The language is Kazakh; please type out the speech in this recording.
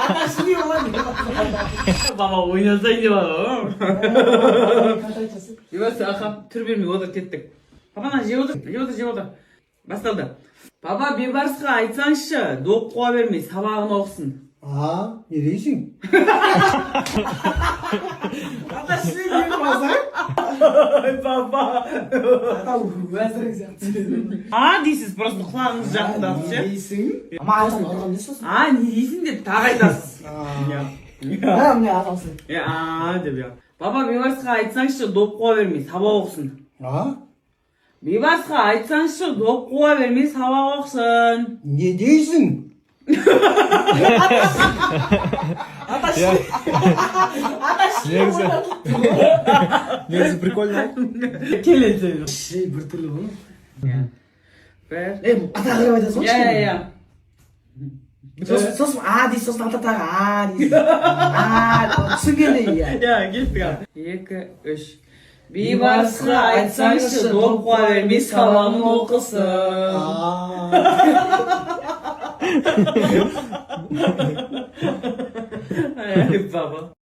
Атасы не болады? Баба ойнасайын деп жатыр. Қанша? Бейбарыс, аха, түр бермей отыр, кеттік. Папа, мына жеп отыр, жеп отыр, жеп отыр. Басталды. Папа, Бейбарысқа айтсаңызшы, доп қуа бермей сабағын оқысын. А, не дейсің? Атасы не болса? Ой, папа. Ата уәзірің сияқты. А дейсіз, просто құлағыңыз жақындатып Не ше. дейсің? Маған ұрған не сосын? А, не дейсің деп тағы айтасыз. Иә. А, міне атасы. Иә, а деп, иә. Папа, Бейбарысқа айтсаңызшы, доп қуа бермей сабақ оқысын. А, Бейбарысқа айтсаңызшы, доп қуа бермей сабақ оқысын. Не дейсің? Атасы. Атасы. Негізі прикольно. Келесі. Ей, біртүрлі ғой. Иә. Бір. Ей, ата қарап айтасың ғой. Иә, иә, иә. Сосын, сосын а дейсің, сосын ата тағы а дейсің. А, түсінгенде, иә. Иә, кеттік ал. Екі, үш. Бейбарысқа айтсаңызшы, доп қуа бермей сабағын оқысын. А. Ай, папа.